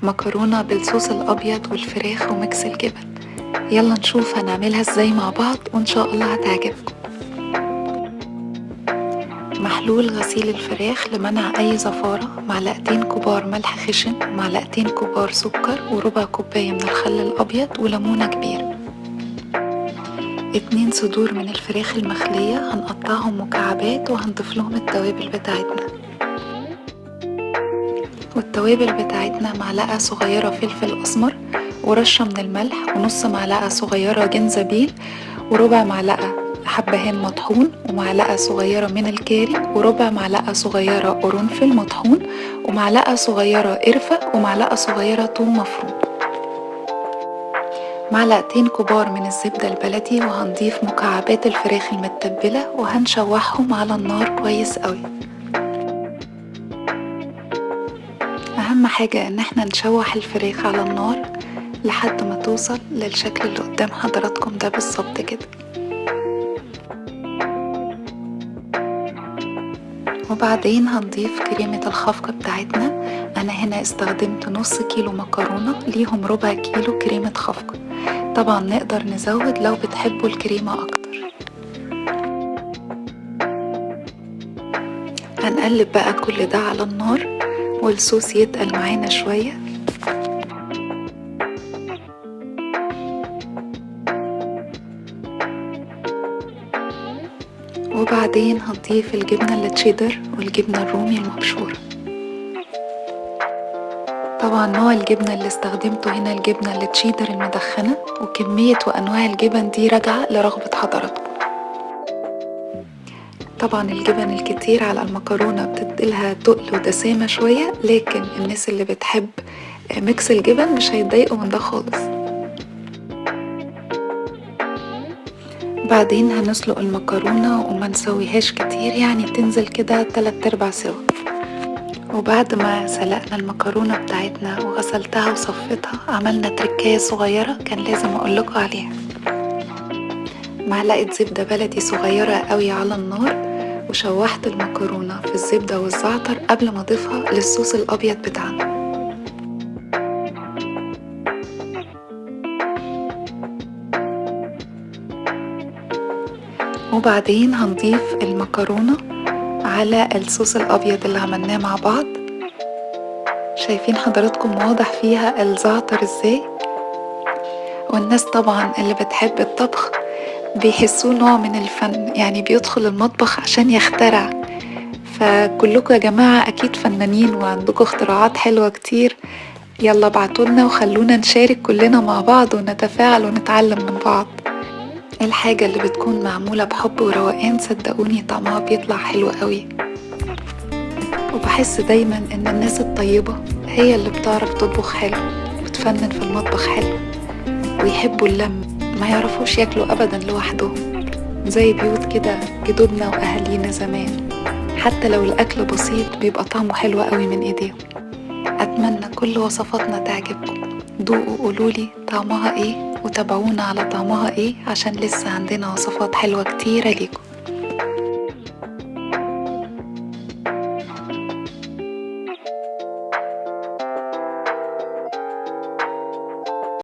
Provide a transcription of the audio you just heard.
مكرونة بالصوص الأبيض والفراخ و mix الجبن. يلا نشوف هنعملها ازاي مع بعض وان شاء الله هتعجبكم. محلول غسيل الفراخ لمنع اي زفارة، معلقتين كبار ملح خشن، ومعلقتين كبار سكر، وربع كوباية من الخل الأبيض، وليمونة كبيرة. 2 صدور من الفراخ المخلية هنقطعهم مكعبات وهنضيف لهم التوابل بتاعتنا. والتوابل بتاعتنا معلقة صغيرة فلفل أسمر، ورشة من الملح، ونص معلقة صغيرة جنزبيل، وربع معلقة حبهان مطحون، ومعلقة صغيرة من الكاري، وربع معلقة صغيرة قرنفل مطحون، ومعلقة صغيرة قرفة، ومعلقة صغيرة توم مفروم. معلقتين كبار من الزبدة البلدي، وهنضيف مكعبات الفراخ المتبلة وهنشوحهم على النار كويس قوي. اهم حاجة ان احنا نشوح الفراخ على النار لحد ما توصل للشكل اللي قدام حضراتكم ده بالظبط كده. وبعدين هنضيف كريمة الخفق بتاعتنا. انا هنا استخدمت نص كيلو مكرونة ليهم ربع كيلو كريمة خفق، طبعا نقدر نزود لو بتحبوا الكريمة اكتر. هنقلب بقى كل ده على النار والصوص يتقل معانا شوية. وبعدين هنضيف الجبنة التشيدر والجبنة الرومي المبشورة. طبعا نوع الجبنة اللي استخدمته هنا الجبنة التشيدر المدخنة، وكمية وأنواع الجبن دي راجعة لرغبة حضراتكم. طبعا الجبن الكتير على المكرونة بتديلها تقل ودسامة شوية، لكن الناس اللي بتحب mix الجبن مش هيتضايقوا من ده خالص. بعدين هنسلق المكرونة وما نسويهاش كتير، يعني تنزل كده 3/4 سوا. وبعد ما سلقنا المكرونة بتاعتنا وغسلتها وصفيتها عملنا تركاية صغيرة كان لازم اقولكوا عليها. معلقة زبدة بلدي صغيرة قوي على النار، وشوحت المكرونة في الزبدة والزعتر قبل ما اضيفها للصوص الابيض بتاعنا. وبعدين هنضيف المكرونة على الصوص الابيض اللي عملناه مع بعض. شايفين حضراتكم واضح فيها الزعتر ازاي؟ والناس طبعا اللي بتحب الطبخ بيحسوه نوع من الفن، يعني بيدخل المطبخ عشان يخترع. فكلكم يا جماعة اكيد فنانين وعندكم اختراعات حلوة كتير، يلا ابعتولنا وخلونا نشارك كلنا مع بعض ونتفاعل ونتعلم من بعض. الحاجة اللي بتكون معمولة بحب وروقان صدقوني طعمها بيطلع حلو قوي. وبحس دايما ان الناس الطيبة هي اللي بتعرف تطبخ حلو وتفنن في المطبخ حلو، ويحبوا اللم، ما يعرفوش ياكلوا ابدا لوحدهم زي بيوت كده جدودنا واهالينا زمان. حتى لو الاكل بسيط بيبقى طعمه حلو قوي من ايديهم. اتمنى كل وصفاتنا تعجبكم، دوقوا قولولي طعمها ايه، وتابعونا على طعمها ايه عشان لسه عندنا وصفات حلوة كتيرة ليكم.